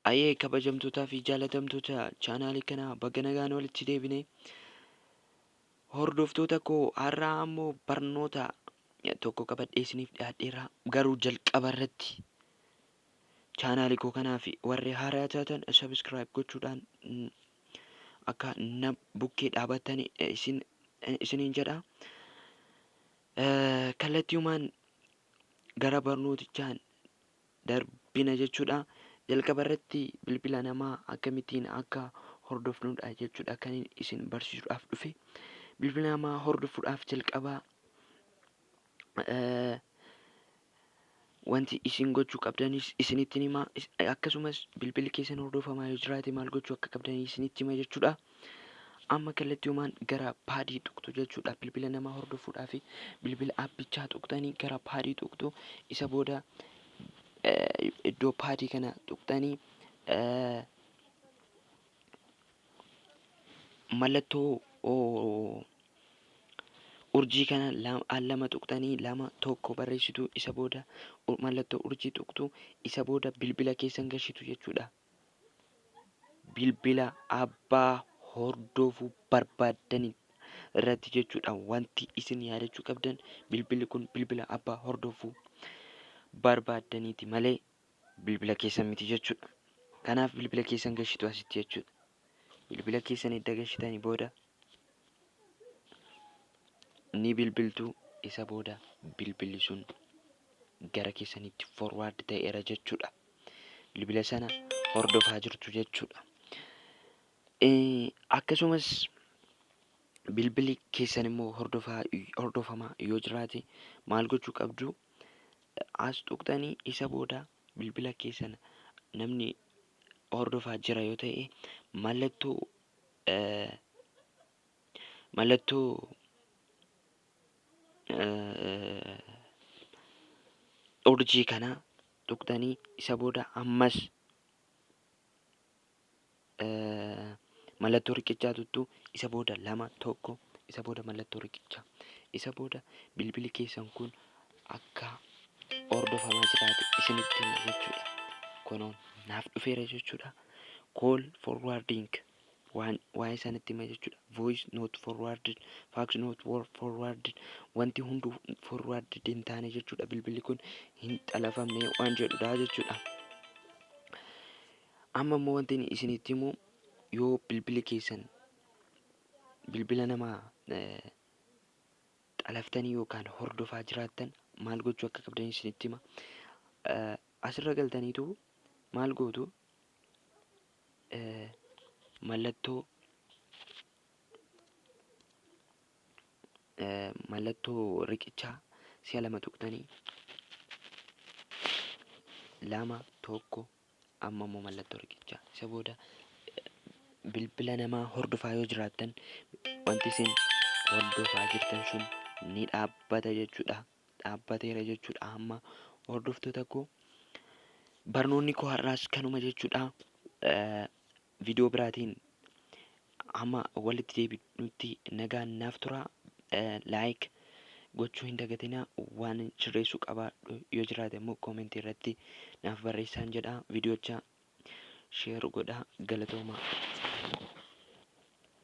Ayee kabajamtootaa fi jaalatamtoota chaanaalii kanaa baga nagaan walitti deebine. Hordoftoota koo har'aa ammoo barnoota tokko qabadhee isiniif dhiyaadheera. Garuu jalqaba irratti chaanaalii koo kanaa fi warri haaraa taatan sabiskiraayib gochuudhaan akka na bukkee dhaabattan isin isiniin jedha. Kallattiiwmaan gara barnootichaan darbina jechuudha. Jalqaba irratti bilbila namaa akkamittiin akka hordofnudha jechuudha kan isin barsiisuudhaaf dhufe. Bilbila namaa hordofuudhaaf jalqaba wanti isin gochuu qabdanis isinitti hima. Akkasumas bilbilli keessan hordofamaa yoo jiraate maal gochuu akka qabdan isinitti hima jechuudha. Amma kallattiiwmaan gara paadii tuqxu jechuudha. Bilbila namaa hordofuudhaaf bilbila aappichaa tuqxanii gara paadii tuqxu. Isa booda iddoo paadii kana tuqxanii mallattoo urjii kana al lama tuqxanii 2 1 barreessitu. Isa booda mallattoo urjii tuqxu. Isa booda bilbila keessan gashitu jechuudha. Bilbila abbaa hordofuu barbaaddani irratti jechuudha. Wanti isin yaadachuu qabdan bilbilli kun bilbila abbaa hordofuu barbaaddaniiti malee bilbila keessan miti jechuudha. Kanaaf bilbila keessan gashitu asitti jechuudha. Bilbila keessan edda gashitanii booda ni bilbiltu isa booda bilbilli sun gara keessanitti forward ta'eera jechuudha. Bilbila sana hordofaa jirtu jechuudha. Akkasumas bilbilli keessan immoo hordofaa hordofamaa yoo jiraate maal gochuu qabdu? As tuqxanii isa booda bilbila keessan namni hordofaa jira yoo ta'e mallattoo mallattoo urjii kana tuqxanii isa booda ammas mallattoo riqichaa tuttu isa booda 2 1 isa booda mallattoo riqichaa isa booda bilbili keessan kun akka hordofamaa jiraate isinitti hima jechuudha. Kunoon naaf dhufeera jechuudha. Call forwarding waan waa'ee sanatti hima jechuudha. Voice not forwarded, fax not forwarded, wanti hunduu forwarded hin taane jechuudha. Bilbilli kun hin xalafamne waan jedhudha jechuudha. Amma immoo wanti inni isinitti himu yoo bilbilli keessan bilbila namaa xalaftanii yookaan hordofaa jiraattan maal gochuu akka qabdan isinitti hima. Asirra galtaniitu maal gootu mallattoo mallattoo riqichaa si'a lama tuqxanii 2 1 amma immoo mallattoo riqichaa isa booda bilbila namaa hordofaa yoo jiraattan wanti isin hordofaa jirtan sun ni dhaabbata jechuudha. Dhaabbateera jechuudha. Amma hordoftoota koo barnoonni koo har'aas kanuma jechuudha. Viidiyoo biraatiin amma walitti deebinutti nagaan naaf tura. Like gochuu hin dagatinaa. Waan sirreessuu qabaadhu yoo jiraate immoo koomentii irratti naaf barreessaan jedha. Viidiyoocha share godhaa. Galatoomaa.